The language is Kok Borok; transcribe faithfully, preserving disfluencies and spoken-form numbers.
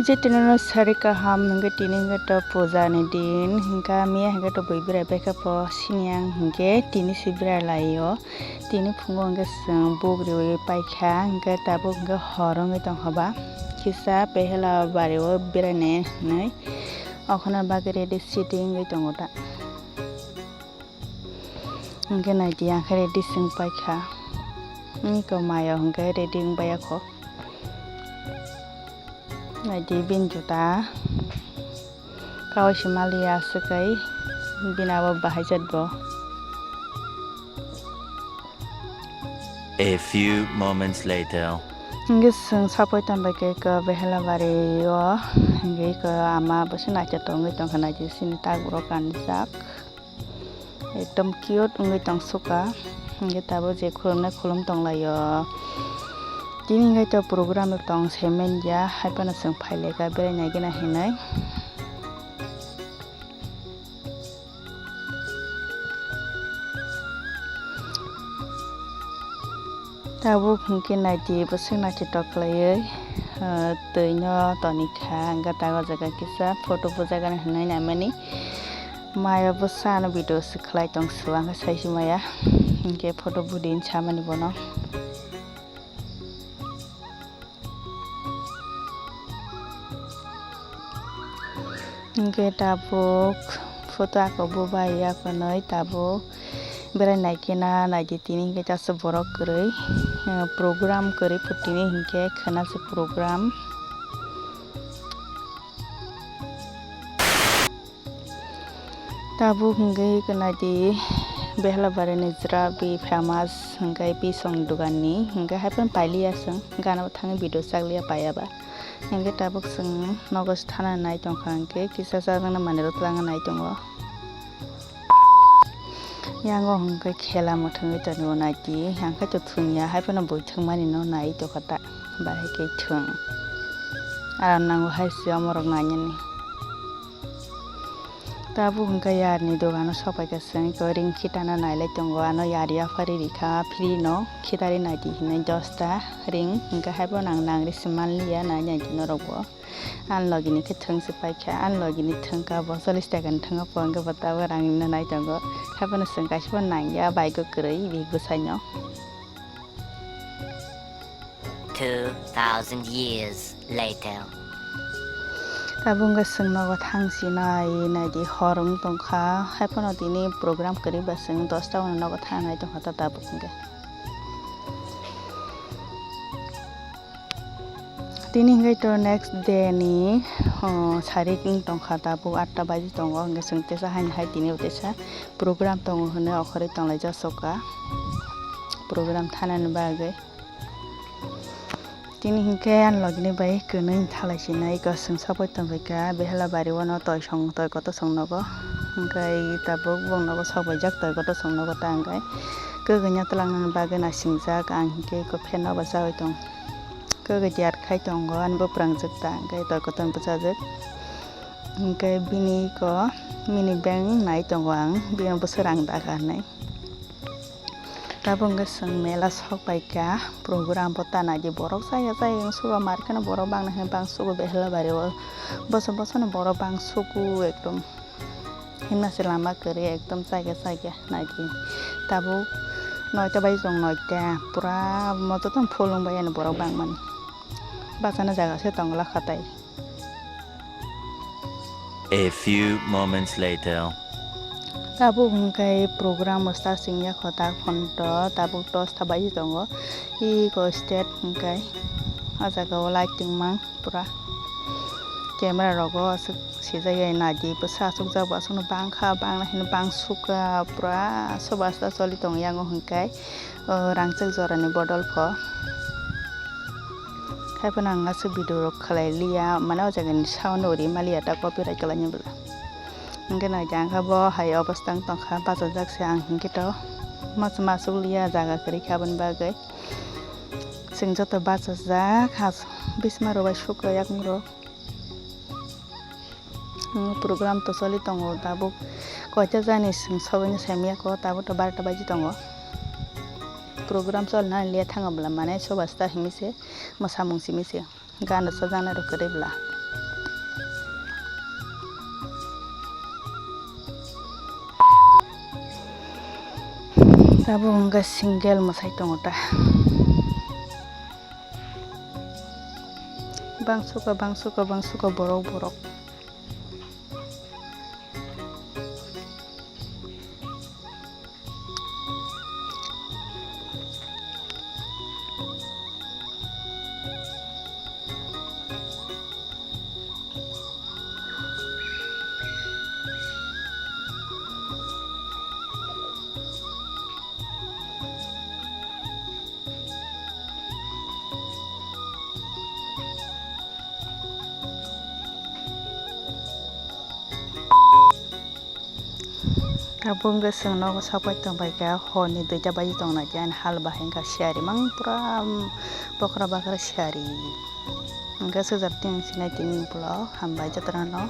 Je tini no sari kaham hingke tini hingke to puja ni din hingke miya hingke to bui bera beka po sini ang hingke tini si bera lai o tini phungo hingke chwng buk riwi paikha hingke tabuk hingke hor wngwi tongkha ba kisa behela bari o bera ni hinwi okhona bagwi ready sitting wngwi tongo ta. Hingke naidi ang khe ready se wng paikha. Wngko mayo hingke ready wng baiya kho. Naidi bini juta kaui se maliya aswk kai bini abo bahai jat bo. A few moments later. Hingke chwng sapoi tongbai khe ko behela bari o hingke ko ama bo se naithok tongwi tongkha naidi sini tak borok kanjak. Ekdom cute wngwi tong suka. Hingke tabuk je khulumnai khulum tong laio. Tini hingke to program rok tong se manya, hai phano chwng phai laika berai nai gana hinwi. Tabuk hingke naidi bwswk naithotok khlaiwi, ah, twi no tonikha, hingke tak o jaga kisa photo bujagani hinwi naimani. Mayo bwsa ano video se khlai tong sua, hingke saisi maya, hingke photo budi hinwi samani bono. Hingke tabuk photo ako bo bai ya phunui tabuk berai nai khe na naidi tini hingke kaisa borok kwrwi, eh, program kwrwi pho tini hingke khwna se program. Tabuk hingke naidi behela bari ni jwra bi famous hingke bisong dogan ni hingke hai phano pailiya chwng gana bo thangwi video chakliya paiya ba. Hingke tabuk chwng nogo se thana nai tongkha, hingke kisa chajaknai manwirok twlangna nai tongo. Yango hingke khela mwthangwi tongo naidi, hingke to thwngya, hai phano bui thwngmani no nai tongkha ta, bahai khe thwng. Aram nango hai se omorok nainani. Tabuk hingke yar ni dogano sopaikha chwng, eko ring khitana nailai tongo, ano yar yaphari rikha, free no khitari naidi hinwi dosta ring, hingke hai phano ang nangri se manliya, nai naidi norok bo. Ani logi ni khe thwng se paikha, ani logi ni thwngka bo chollish taka ni thwngka po, hingke bo tabuk rang rina nai tongo. Haiphano chwng kaisa phano nangya, bike o kwrwi bihik bwsai no. Two thousand years later. Tabuk hingke chwng nogo thang si nai, naidi hor wng tongkha, haiphano tini program kwrwi ba chwng dosta o nogo thang nai tongkha ta tabuk hingke. Tini hingke to next day ni, oh, sarik wng tongkha, tabuk atta baji tongo, hingke chwng teisa haino hai tini bo teisa program tongo hinui okhoroi tonglaijak soka program thanani bagwi. Tini hingke ani logi ni bai kwnwi thalai sinai eko chwng sapoi tongbaikha behela bari o no toisong toi koto song nogo, hingke tabuk bong nogo sok baijak toi koto song nogo ta hingke kwgwino twlangnani bagwi naisingjak ang hingke eko fan no bo chawi tong. Kwgwi tiyar khai tongo, ani bwprangjwk ta hwnkhe twi kotor bwchajwk. Hwnkhe bini eko mini bank nai tongo ang, bini bwswk rang daga hinwi. Tabuk hwnkhe chwng mela sok paikha, program bo ta naidi borok chaya chaya wng sugo, mar kheno borok bangna hinwi bang sugo, behela bari o boso boso no borok bang sugo ekdom. Himna se lama kwrwi ekdom chaya chaya naidi. Tabuk noita bai chwng noita pura moto tong phulung bai ani borok bangmani. Bachana jaga se tongla khatai. A few moments later. Tabuk hwnkhe program start singya kho tak phone to tabuk dos ta bai tongo. Iko stage hwnkhe ah jaga o lighting mang pura camera rogo aswk. Sijak ya naidi bwsa aswkjak bo aswkno bangkha, bangna hino bang sukha, pura soba sita choli tongo yango hwnkhe, o rangchak jorani bodol pho. Haiphano ang aswk video rok khlai liya, mane o jagani sound no ri maliya ta copyright khlaina bwla. Hwnkhe naidi ang khe bo hai obostha wng tongkha, bachajak se ang hwnkhe to masa masuk liya jaga kwrwi kha aboni bagwi. Chwng joto bachajak, bisma rok bai sukha yakung rok. Hmm, program to choli tongo tabuk. Koita jani chwng sogwi no saimanya ko, tabuk to barota baji tongo. Program cholna liya thanga bwla mane soba sita hinwi se mwsamung simi se. Gana chajaknai rok kwrwi bwla. Tabuk wngkha single mwsai tongo ta. Bangsuka, bangsuka, bangsuka borok, borok. Tabuk hwnkhe chwng nogo sapai tongbaikha, horni duita baji tongnaikhe ani hal bahai wngkha siyari mang pura, um, bokra bakra siyari. Hwnkhe swkjak tini sinai tini ukulok hambai jotono.